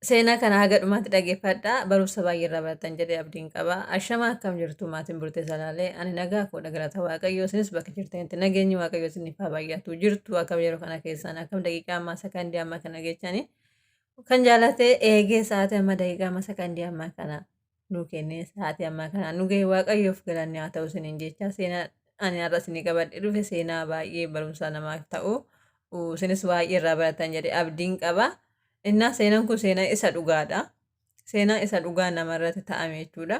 Seenaa kana haga dhumaatti dhaggeeffadhaa. Barumsa baay'ee irraa barattan jedhee abdiin qaba. Ashamaa, akkam jirtu maatiin Burtee Salaalee? Ani nagaa koodha, galata Waaqayyoo. Isinis bakka jirtanitti nageenyi Waaqayyoo isiniif haa baay'atu. Jirtu akkam yeroo kana keessaan, akkam daqiiqaa ammaa, sakandii ammaa kana geechanii kan jaalatee eegee sa'aatii ammaa, daqiiqaa ammaa, sakandii ammaa kana nu kennee sa'aatii ammaa kana nu ga'e Waaqayyoof galanni haa ta'u isiniin jecha, seenaa ani har'a isinii qabadhee dhufe seenaa baay'ee barumsa namaaf ta'u, isinis baay'ee irraa baratan jedhee abdiin qaba. Innaa seenaan kun seenaa isa dhugaadha. Seenaa isa dhugaa namarratti ta'ame jechuudha.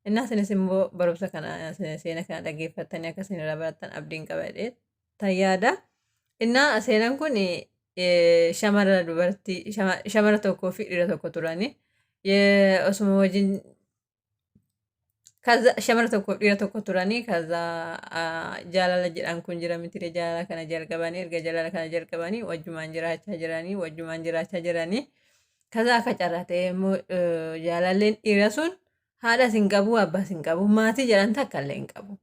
Innaa isinis immoo barumsa kana, seenaa kana dhaggeeffattanii akka isin irraa barattan abdiin qaba jedhee tayyaada. Innaa seenaan kun shamara dubartii, shamara tokkoo fi dhiira tokko turani. Osuma wajjin kaza shamara tokkoof dhiira tokko turanii, kaza jaalala jedhan kun jira miti, jaalala kana jalqabanii, erga jaalala kana jalqabanii wajjumaan jiraachaa jiranii, wajjumaan jiraachaa jiranii. Kaza akka carraa ta'e immoo jaalalleen dhiira sun haadhas hin qabu, abbaas hin qabu, maatii jedhan takka illee hin qabu.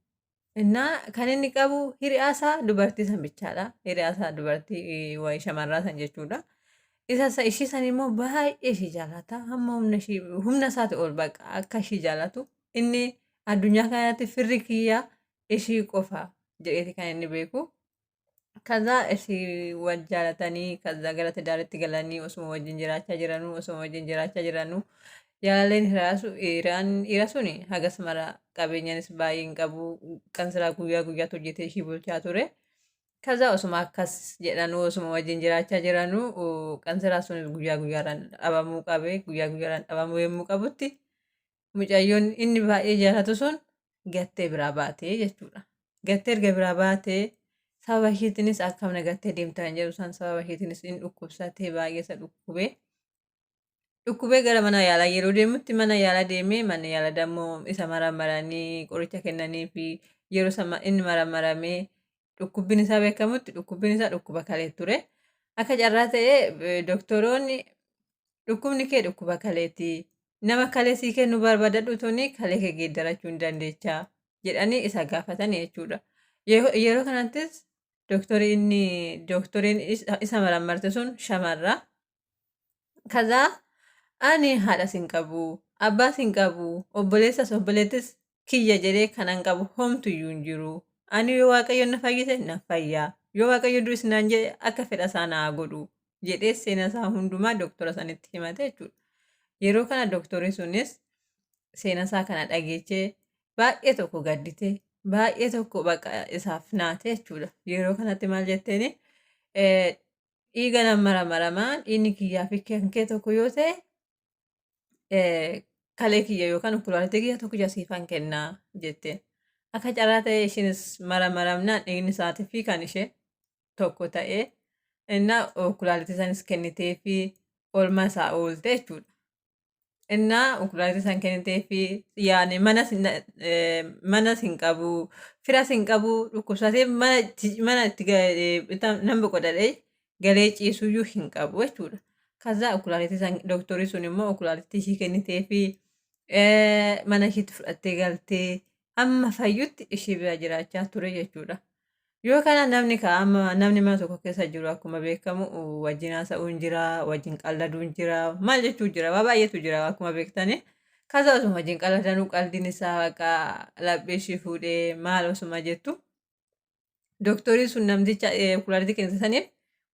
Innaa kan inni qabu hiriyaasaa dubartii san bichaadha. Hiriyaasaa dubartii wayii shamarraa san jechuudha. Isa ishii san immoo baay'ee ishii jaalata. Hamma humna ishii, humna isaati ol baqa akka ishii jaalatu. Inni addunyaa kanatti firri kiyya ishii qofa jedheeti kan inni beeku. Kaza ishii wal jaalatanii, kaza gara tidaaritti galanii osuma wajjin jiraachaa jiranuu, osuma wajjin jiraachaa jiranuu, jaalalleen hiriyaan dhiira suni hagas mara qabeenyanis baay'ee hin qabu, kan silaa guyyaa guyyaatti hojjetee ishii bulchaa ture. Kaza osuma akkas jedhanuu, osuma wajjin jiraachaa jiranuu, kan silaa sunis guyyaa guyyaadhaan dhabamuu qabe. Guyyaa guyyaadhaan dhabamuu yommuu qabutti mucayyoon inni baay'ee jaalatu sun gattee biraa baatee jechuudha. Gattee erga biraa baatee, sababa isheetiinis akkam na gattee deemta kan jedhu san, sababa isheetiinis inni dhukkubsatee baay'ee isa dhukkubee. Dhukkubee gara mana yaalaa yeroo deemutti, mana yaalaa deemee, mana yaalaa dammoo isa maramaranii qoricha kennanii fi yeroo inni maramaramee dhukkubbiin isaa beekamutti, dhukkubbiin isaa dhukkuba kalee ture. Akka carraa ta'ee doktoroonni dhukkubni kee dhukkuba kaleeti. Nama kalee sii kennu barbaadadhu, tuni kalee kee geeddarachuu hin dandeechaa jedhanii isa gaafatanii jechuudha. Yeroo kanattis doktorii inni doktoriin isa marammarte sun shamarra. Kazaa ani haadhas hin qabu, abbaas hin qabu, obboleessas obboleettis kiyya jedhee kanan qabu homtuyyuu hin jiru. Ani yoo Waaqayyo na fayyise na fayyaa. Yoo Waaqayyo du'is naan jedhe akka fedha isaa naa godhu jedhee seena isaa hundumaa doktora sanitti himate jechuudha. Yeroo kana doktorri sunis seena isaa kana dhageechee baay'ee tokko gaddite, baay'ee tokko baqa isaaf naate jechuudha. Yeroo kanatti maal jetteeni? Dhiiga nan maramaramaa, dhiigni kiyyaa fi kan kee tokko yoo ta'e, kalee kiyya yookaan kulaalitii kiyya tokko ija siifan kennaa jetteen. Akka carraa ta'e ishiinis maramaramnaan dhiigni isaatii fi kan ishee tokko ta'ee, innaa kulaalitii sanis kennitee fi oolmaa isaa oolte jechuudha. Innaa kulaalitii san kennitee fi yaani manas hin qabu, firas hin qabu, dhukkubsatee mana itti nan boqodadhee galee ciisuyyuu hin qabu jechuudha. Kazaa kulaalitii san doktorri sun immoo kulaalitii ishii kennitee fi mana ishiitti fudhattee galtee amma fayyutti ishii bira jiraachaa ture jechuudha. Yoo kana namni amma namni mana tokko keessa jiru akkuma beekamu wajjin haasa'uun jira, wajjin qalladuun jira, maal jechuun jira, waa baay'eetu jira akkuma beektani. Kaza osuma wajjin qalladanuu qaldiin isaa baqa laphee ishii fuudhee maal osuma jettu. Doktoriin sun namticha kulaalitii kennite saniif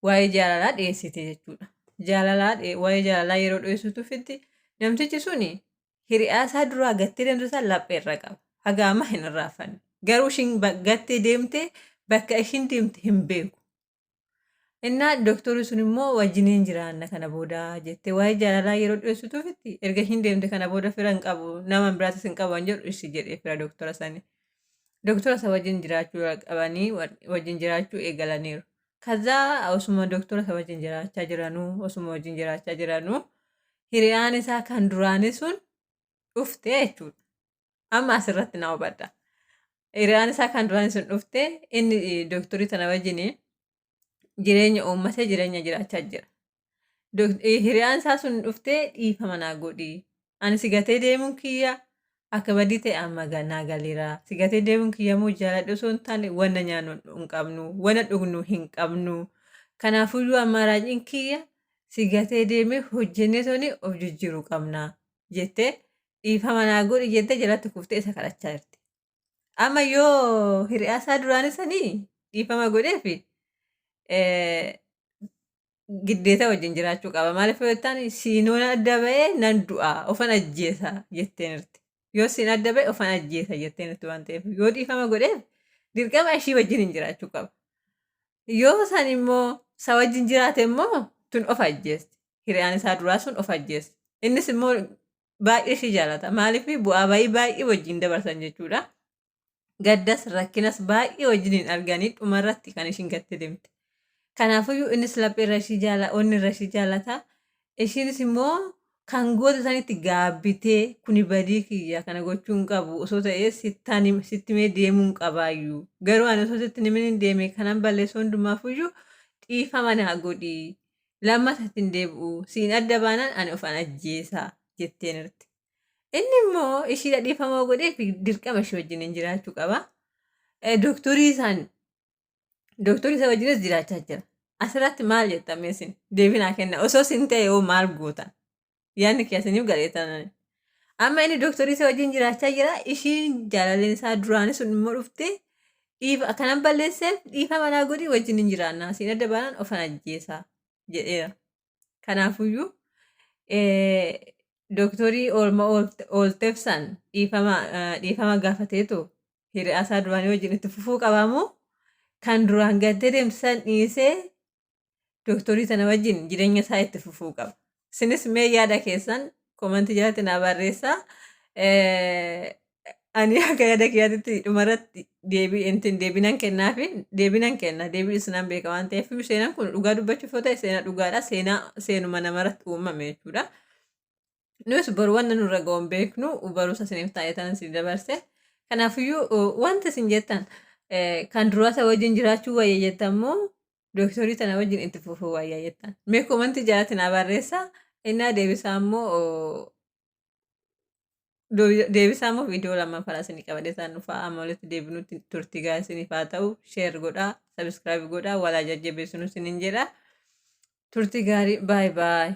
waa'ee jaalalaa dhiyeessite jechuudha. Jaalalaa waa'ee jaalalaa yeroo dhiyeessituufitti namtichi suni hiriyaa isaa duraa gattee deemte san laphee irra qaba. Haga amma hin irraanfanne. Garuu ishiin gattee deemte, bakka ishiin deemte hin beeku. Innaa doktorri sun immoo wajjiniin jiraanna kana booda jettee waa'ee jaalalaa yeroo dhiyeessituufitti, erga ishiin deemte kana booda fira hin qabu, nama biraatis hin qabu an jedhu ishi jedhee fira doktora sanii. Doktora isa wajjin jiraachuu qabanii wajjin jiraachuu eegalaniiru. Kazaa osuma doktora isa wajjin jiraachaa jiranuu, osuma wajjin jiraachaa jiranuu, hiriyaan isaa kan duraanii sun dhufte jechuudha. Amma asirratti na hubadha. Hiriyaan isaa kan duraanii sun dhufte, inni doktorii tana wajjin jireenya uummatee jireenya jiraachaa jira. Hiriyaan isaa sun dhuftee dhiifama naa godhi. Ani si gatee deemuun kiyya akka badii ta'e amma naa galeera. Si gatee deemuun kiyya immoo jaaladhu osoo hin taane wanna nyaannu hin qabnu, wanna dhugnu hin qabnu. Kanaafuyyuu ammaaraajiin kiyya si gatee deemee hojjennee toni of jijjiiruu qabna jettee dhiifama naa godhi jettee jalatti kuftee isa kadhachaa jirti. Amma yoo hiriyaa isaa duraanii sanii dhiifama godheefi giddeeta wajjin jiraachuu qaba. Maaliif yoo jettaan siinoon adda ba'ee nan du'a ofan ajjeesa jetteen jirti. Yoo siin adda ba'e ofan ajjeesa jetteen jirti waan ta'eef yoo dhiifama godheef dirqama ishii wajjin hin jiraachuu qaba. Yoo san immoo isa wajjin jiraate immoo tun of ajjeesti. Hiriyaan isaa duraa sun of ajjeesti. Innis immoo baay'ee ishii jaalata. Maaliif bu'aa ba'ii baay'ee wajjin dabarsan jechuudha. Gaddas rakkinas baay'ee wajjin hin arganii dhumarratti kan ishiin gatte deemte. Kanaafiyyuu innis laphee irra ishii jaala onni irra ishii jaalata. Ishiinis immoo kan goota sanitti gaabbitee kuni badii kiyya kana gochuu hin qabu osoo ta'ee sittaan sitti mee deemuu hin qabaayyuu. Garuu ani osoo sitti himin hin deeme kanan balleessu hundumaafuyyuu dhiifama naa godhi. Lammata itti hin deebi'u. Siin adda baanaan ani ofan ajjeesa jetteen irti. Inni immoo ishiidha dhiifama godheef dirqama ishii wajjin hin jiraachuu qaba. Doktorii isaan Dooktorri isa wajjinis jiraachaa jira. Asirratti maal jettan mee isin? Deebii naa kenna. Osoo isin ta'e hoo maal gootan? Yaadni kee isiniif galee taanaan. Amma inni dooktorii isa wajjin jiraachaa jira. Ishiin jaalalleen isaa duraanii sun immoo dhuftee dhiifa kanan balleesseef dhiifa manaa godhii wajjin hin jiraannaa. Siin adda baanaan ofan ajjeesaa jedheera. Kanaafuyyuu dooktorii oolma oolteef san dhiifama dhiifama gaafateetu hiriyaa isaa duraanii wajjin itti fufuu qabaamoo kan duraan gattee deemtu san dhiisee dooktorii sana wajjin jireenya isaa itti fufuu qaba. Isinis mee yaada keessan komantii jalatti naa barreessaa. Ani akka yaada kiyyaatitti dhumarratti deebii intin deebii nan kennaafi deebii nan kenna deebii isinan beeka waan ta'eef seenaan kun dhugaa dubbachuuf yoo ta'e seenaa dhugaadha seenaa seenuma namarratti uumame jechuudha. Nus boru wanta nurra ga'u hin beeknu barumsa isiniif taa'ee tanan isin dabarse. Kanaafiyyuu wanta isin jettan kan duraa isa wajjin jiraachuu wayya jettan moo dooktorii tana wajjin itti fufuu wayya jettan. Mee komantii jalatti naa barreessaa. Innaa deebisaa immoo deebisaa immoo viidiyoo lammaffaa isinii qabadee isaan dhufaa amma walitti deebinutti turtii gaarii isiniif haa ta'u share godhaa subscribe godhaa walaa jajjabeessinu isiniin jedha. Turtii gaarii baay baay.